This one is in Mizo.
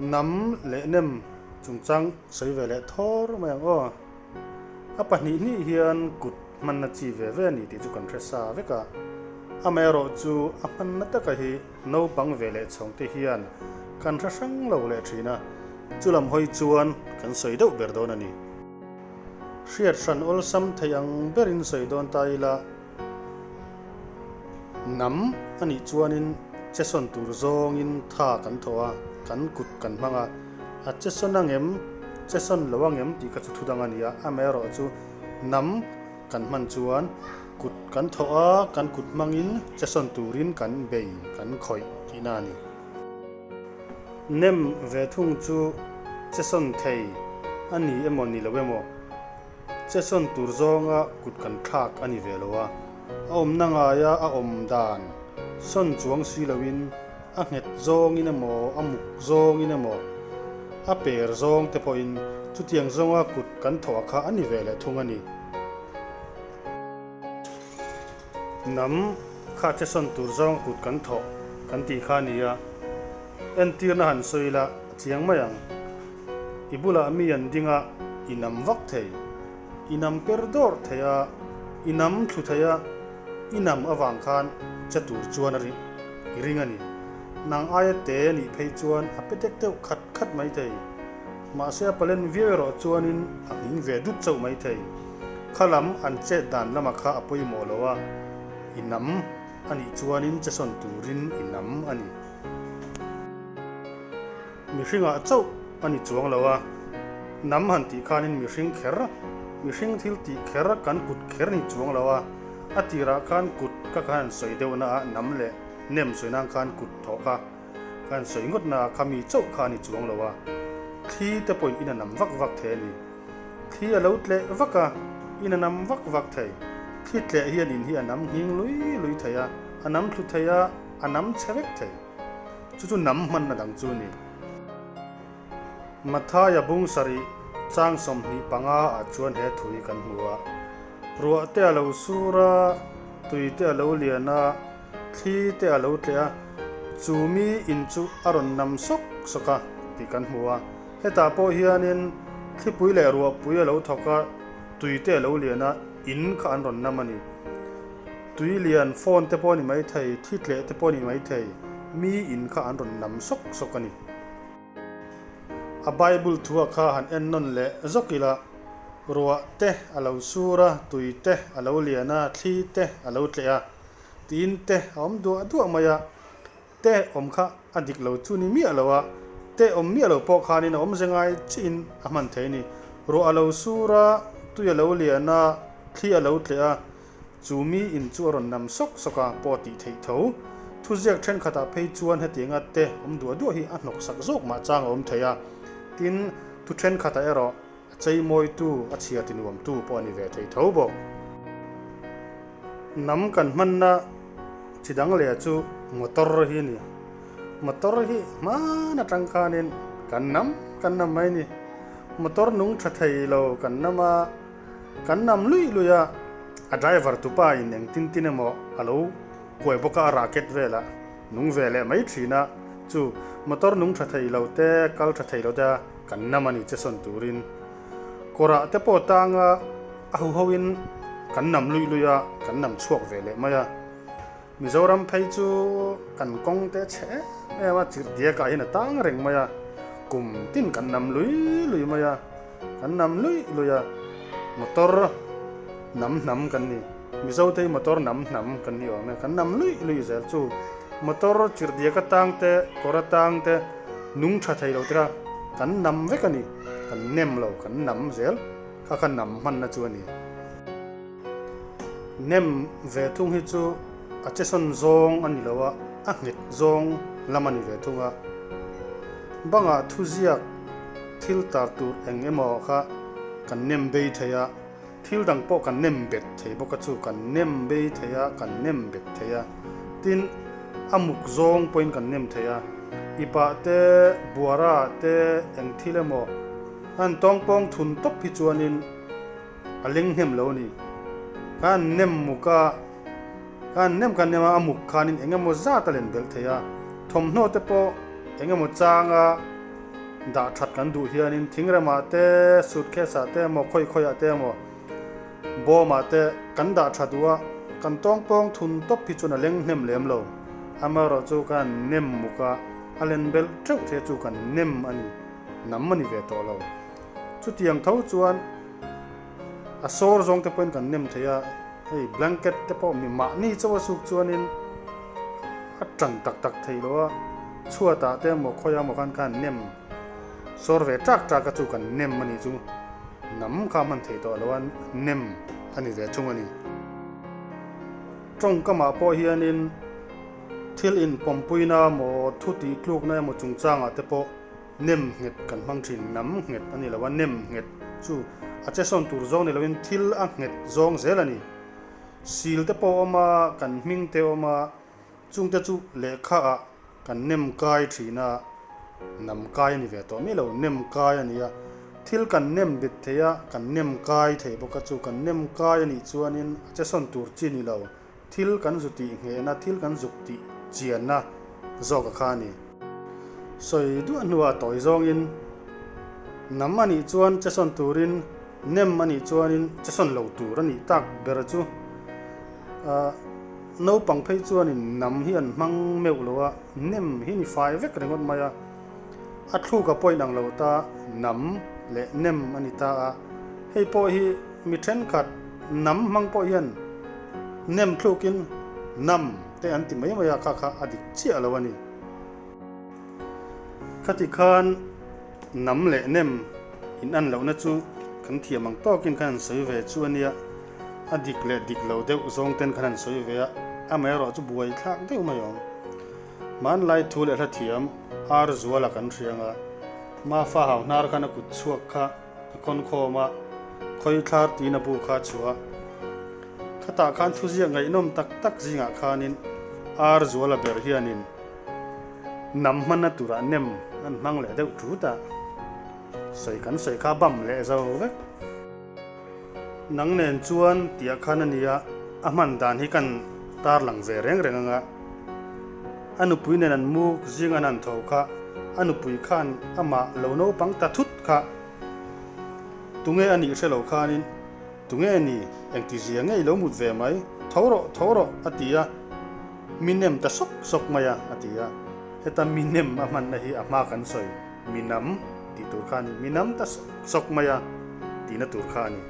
Nam leh nem chungchang sawi ve leh thawr mai ang aw. A pahnihnih hian kut hmanna chi ve ve a ni tih chu kan hre sa vek a. Amaherawh chu a hmanna taka hi naupang ve leh chhawngte hian kan hre hrang lo leh thin a, chulam hawi chuan kan sawi deuh ber dawn a ni. Hriat hran awlsam thei ang berin sawi dawn ta ila, Nam a nih chuanin chesawn tur zawngin tha kan thaw a, kan kut kan hmang a. A chesawn angem, chesawn lo angem tih kha chu thu dang a ni a, amaherawhchu nam kan hman chuan kut kan thawh a, kan kut hmangin chesawn turin kan bei, kan khawih tihna a ni. Nem ve thung chu chesawn thei a ni emaw ni lo emaw, Chesawn tur zawnga kut kan thlak a ni ve lo a, a awmna ngaia a awm dan sawn chuang si loin a nghet zawngin emaw, a muk zawngin emaw, a per zawng te pawhin chutiang zawnga kut kan thawh kha a ni ve leh thung a ni. Hnam kha chesawn tur zawnga kut kan thawh kan tih kha a ni a, entirna han sawi ila a chiang mai ang. I bulah mi an ding a, i nam vak thei. I nam per dawrh thei a, i nam thlu thei a, i nam avang khan che tur chuan a ri i ring a ni. Nang aia te nih phei chuan a pe dek deuh khat khat mai thei. Mahse a palen viau erawh chuanin a nghing ve dut chauh mai thei. Kha lam an chet dan lamah kha a pawimawh lo a, i nam a nih chuanin che sawn turin i nam a ni. Mihringah chauh a ni chuang lo a, nam han tih khanin mihring kher, mihring thil tih kher kan kut kher ni chuang lo a, a tirah khan kut ka khan han sawi deuh na a, nam leh nem sawi nan khan kut thawh kha ka han sawi ngawt na a, kha mi chauh kha a ni chuang lo a, thli te pawhin in a nam vak vak thei a ni. Thli a lo tleh vak a, in a nam vak vak thei. Thli tleh hian in hi a nam nghing lui lui thei a, a nam thlu thei a, a nam chhe vek thei. Chu chu nam hmanna dang chu a ni. Mathaia bung sarih chang 25 ah chuan he thu hi kan hmu a, Ruah te a lo sur a, tui te a lo lian a, thli te a lo tleh a, chu mi in chu a rawn nam sawk sawk a tih kan hmu a. Hetah pawh hianin thlipui leh ruahpui a lo thawk a, tui te a lo lian a, in kha an rawn nam a ni. Tui lian phone te pawh a ni maithei, thi tleh te pawh a ni maithei, mi in kha an rawn nam sawk sawk a ni. A Bible thua kha han en nawn leh zawk ila, ruah te a lo sur a, tui te a lo lian a, thli te a lo tleh a, tiin te a awm duah duah mai a, Te awm kha a dik lo chu ni miah lo a, te awm miah lo pawh khanin a awmze ngai chiin a hman thei a ni. Ruah a lo sur a, tui a lo lian a, thli a lo tleh a, chu mi in chu a rawn nam sawk sawk a pawh tih theih tho. Thuziak thenkhatah phei chuan hetianga te awm duah duah hi a hnawksak zawk mah chang a awm thei a, tin, thu thenkhatah erawh A cheimawitu, a chhia tinuamtu pawh a ni ve thei tho bawk. Hnam kan hmanna chi dang leh chu motor hi a ni. Motor hi hman atang khanin kan nam kan nam mai a ni. Motor nung tha thei lo kan nam a, kan nam luih luih a, a driver tupa in engtin tin emaw a lo kuai bawk a, a racket velah nung ve leh mai thin a, chu motor nung tha thei lo te, kal tha thei lo te a Kan nam a ni che sawn turin kawrah te pawh tanga a huho in kan nam luih luih a, kan nam chhuak ve leh mai a. Mizoram phei chu kan kawng te chhe em em a, chirh diakah hian a tang reng mai a, kum tin kan nam lui lui mai a, kan nam luih luih a, motor nam hnam kan ni. Mizo te hi motor nam hnam kan ni awm e, kan nam luih luih zel chu motor chirh diak atang te, kawr atang te, Nung tha thei lo tira kan nam vek a ni, kan nem lo, kan nam zel kha kha nam hmanna chu a ni. Nem ve thung hi chu a chesawn zawng a ni lo a, a nghet zawng lam a ni ve thung a. Bangah thuziak thil tar tur eng emaw kha kan nem bei thei a, thil dang pawh kan nem bet thei bawk a chu kan nem bei thei a, kan nem bet thei a. Tin, a muk zawng pawhin kan nem thei a, ipah te, buara te, eng thil emaw an tawngpawng thun tawp hi chuanin a leng hnem lo a ni. Khan nem muk a, khan nem khan nem a, a muk khanin eng emaw zat a len belh thei a, thawmhnaw te pawh eng emaw changa. Dah that kan duh hianin thingremah te, suitcase ah te emaw khawi khawiah te emaw bawmah te kan dah tha duh a, kan tawng pawng thun tawp hi chuan a leng hnem lem lo. Amaherawhchu kan nem muk a, a len belh teuh thei chu kan nem a ni, nam a ni ve tawh lo. Chutiang tho chuan a sawr zawng te pawhin kan nem thei a, hei blanket te pawh mi mahni chauh a suk chuanin a tan tak tak thei lo a, chhuatah te emaw khawiah emaw khan khan nem sawr ve ṭak ṭak a chu kan nem a nih chu nam kha hman thei tawh lo a, nem a ni ve thung a ni. Tawngkamah pawh hianin thil inpawmpuina emaw thu tihtlukna emaw chungchangah te pawh Nem nghet kan hmang thin, nam nghet a ni lo a, nem nghet chu a che sawn tur zawng ni loin thil a nghet zawng zel a ni. Sil te pawh a awm a, kan hming te a awm a, chungte chu lehkha ah kan nem kai thin a, nam kai a ni ve tawh mai lo, nem kai a ni a, thil kan nem bet thei a, kan nem kai thei bawk a, chu kan nem kai a nih chuanin a che sawn tur chi ni lo, Thil kan zu tih nghehna, thil kan zuk tih chianna zawk a kha a ni. Sawi duah hnuah tawi zawngin nam a nih chuan che sawn turin, nem a nih chuanin che sawn lo tur a nih tak ber chu. Naupang phei chuanin nam hi an hmang meuh lo a, nem hi ni fai vek ringawt mai a. A thluk a pawhin ang lo ta, nam leh nem a ni ta a. Hei pawh hi mi thenkhat nam hmang pawh hian nem thlukin nam te an ti mai mai a, kha kha a dik chiah lo a ni. Khati khan nam leh nem in an lohna chu kan thiam ang tawkin khan an sawi ve chu a nia, a dik leh dik lo deuh zawng ten khan an sawi ve a, amaherawh chu buai thlak deuh mai awm. Hmanlai thu leh hla thiam ar zuala kan hriang a, Mafa hau hnar khan a kut chhuak kha a khawn khawm a, khawi thlar tiin a bu kha a chhuah a. Khatah khan thuziak ngaihnawm tak tak zingah khanin ar zuala ber hianin nam hmanna turah nem an hmang leh deuh thut a, sawi kan sawi kha bam leh zo vek. Nang nen chuan tiah khan a nia, a hman dan hi kan tarlang ve reng reng anga, a nupui nen an muk zing an han tho kha, a nupui khan amah lo naupang ta thut kha tunge a nih hre lo khanin tunge ni engtizia nge i lo mut ve mai, tho rawh, tho rawh a ti a, mi nem ta sawk sawk mai a, a ti a, heta mi nem a hmanna hi a hma kan sawi. Mi nam tih tur kha a ni. Mi nam ta sawk sawk mai a tihna tur kha a ni.